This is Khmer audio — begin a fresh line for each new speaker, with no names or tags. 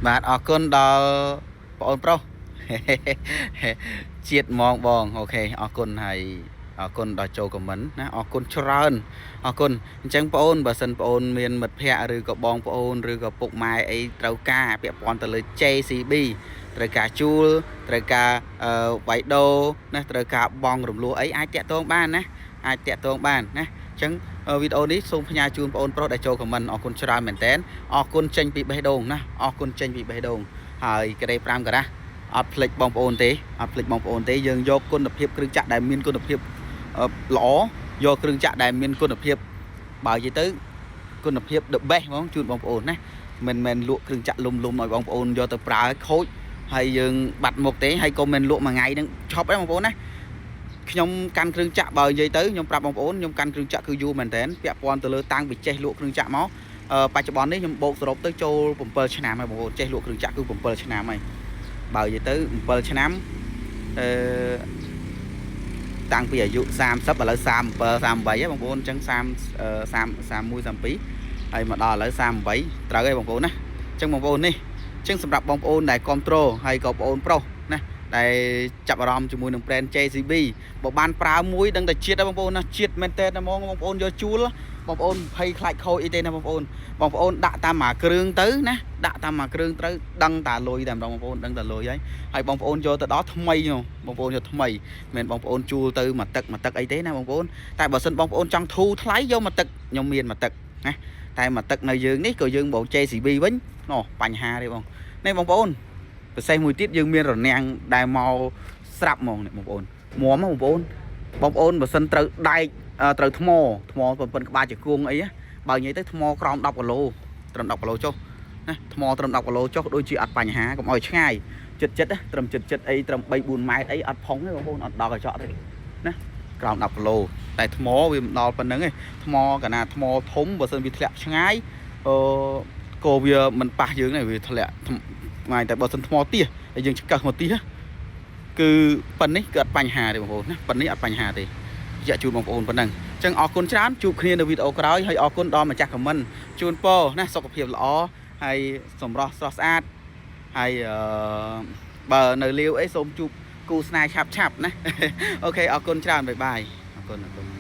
បាទអរគុណដល់បងអូនប្រុស ជាតិហ្មងបង OK អរគុណហើយអរគុណដល់ចូល comment ណាអរគុណច្រើនអរគុណអញ្ចឹងបងអូនបើសិនបងអូនមានមិត្តភ័ក្តិឬក៏បងប្អូនឬក៏ពុកម៉ែអីត្រូវការពាក់ព័ន្ធទៅលើ JCB ត្រូវការជួលត្រូវការអឺវៃដូណាត្រូវការបង់រំលោះអីអាចតាក់ទងបានណាអាចតាក់ទងបានណាអញ្ចឹងវីដេអូនេះសូមផ្ញើជូនបងអូនប្រុសដែលចូល comment អរគុណច្រើនមែនតើអរគុណចេញពីបេះដូងណាអរគុណចេញពីបេះដូងហើយក្រេ5ការ៉ាស់អត់ភ្លេចបងប្អូនទេអត់ភ្លេចបងប្អូនទេយើងយកគុណភាពគ្រឿងចាក់ដែលមានគុណភាពល្អយកគ្រឿងចាក់ដែលមានគុណភាពបើនិយាយទៅគុណភាព the best ហ្មងជូនបងប្អូនណាមិនមែនលក់គ្រឿងចាក់លុំលុំឲ្យបងប្អូនយកទៅប្រើខូចហើយយើងបាត់មុខទេហើយក៏មិនលក់មួយថ្ងៃហ្នឹងឈប់ដែរបងប្អូនណាខ្ញុំកាន់គ្រឿងចាក់បើនិយាយទៅខ្ញុំប្រាប់បងប្អូនខ្ញុំកាន់គ្រឿងចាក់គឺយូរមែនតើពាក់ព័ន្ធទៅលើតាំងពីចេះលក់គ្រឿងចាក់មកបច្ចុប្បន្ននេះខ្ញុំបូកសរុបទៅចូល7ឆ្នាំហើយបងប្អូនចេះលក់គ្រឿងចាក់គឺ7ឆ្នាំហើយបើនិយាយទៅ7ឆ្នាំអឺតាំងពីអាយុ30ឥឡូវ37 38ហើយបងប្អូនអញ្ចឹង30 30 31 32ហើយមកដល់ឥឡូវ38ត្រូវហើយបងប្អូនណាអញ្ចឹងបងប្អូននេះអញ្ចឹងសម្រាប់បងប្អូនដែលគ្រប់គ្រងហើយក៏បងប្អូនប្រុសណាដែលចាប់អារម្មណ៍ជាមួយនឹង brand JCB បើបានប្រើមួយដឹងតែជាតិដែរបងប្អូនណាជាតិមែនតើហ្មងបងប្អូនយកជួលបងប្អូនភ័យខ្លាចខូចអីទេណាបងប្អូនបងប្អូនដាក់តាមមួយគ្រឿងទៅណាដាក់តាមមួយគ្រឿងត្រូវដឹងតាលុយតែម្ដងបងប្អូនដឹងតាលុយហើយហើយបងប្អូនយកទៅដល់ថ្មីបងប្អូនយកថ្មីមិនបងប្អូនជួលទៅមួយទឹកមួយទឹកអីទេណាបងប្អូនតែបើសិនបងប្អូនចង់ធូរថ្លៃយកមួយទឹកខ្ញុំមានមួយទឹកណាតែមួយទឹកនៅយើងនេះក៏យើងបង JCB វិញណោះបញ្ហាទេបងនេះបងប្អូនពិសេសមួយទៀតយើងមានរនាំងដែលមកស្រាប់ហ្មងនេះបងប្អូនមុំបងប្អូនបងប្អូនបើសិនត្រូវដែកត្រូវថ្មថ្មប៉ុនក្បាលជង្គង់អីបើនិយាយទៅថ្មក្រោម10គីឡូត្រឹម10គីឡូចុះណាថ្មត្រឹម10គីឡូចុះដូចជាអត់បញ្ហាកុំឲ្យឆ្ងាយចិត្តចិត្តត្រឹមចិត្តចិត្តអីត្រឹម3 4ម៉ែត្រអីអត់ផុងទេបងប្អូនអត់ដល់កញ្ចក់ទេណាក្រោម10គីឡូតែថ្មវាមិនដល់ប៉ុណ្្នឹងទេថ្មកណាថ្មធំបើសិនវាធ្លាក់ឆ្ងាយអឺក៏វាមិនប៉ះយើងដែរវាធ្លាក់ថ្ងៃតែបើសិនថ្មទៀសហើយយើងឆ្កឹះមកទៀសគឺប៉ុណ្នេះគឺអត់បញ្ហាទេបងប្អូនណាប៉ុណ្នេះអត់បញ្ហាទេយកជូនបងប្អូនប៉ុណ្ណឹងអញ្ចឹងអរគុណច្រើនជួបគ្នានៅវីដេអូក្រោយហើយអរគុណដល់ម្ចាស់ comment ជូនពរណាសុខភាពល្អហើយសម្រស់ស្រស់ស្អាតហើយអឺបើនៅលាវអីសូមជួបគូស្នេហ៍ឆាប់ឆាប់ណា OK អរគុណច្រើន bye bye អរគុណអរគុណ។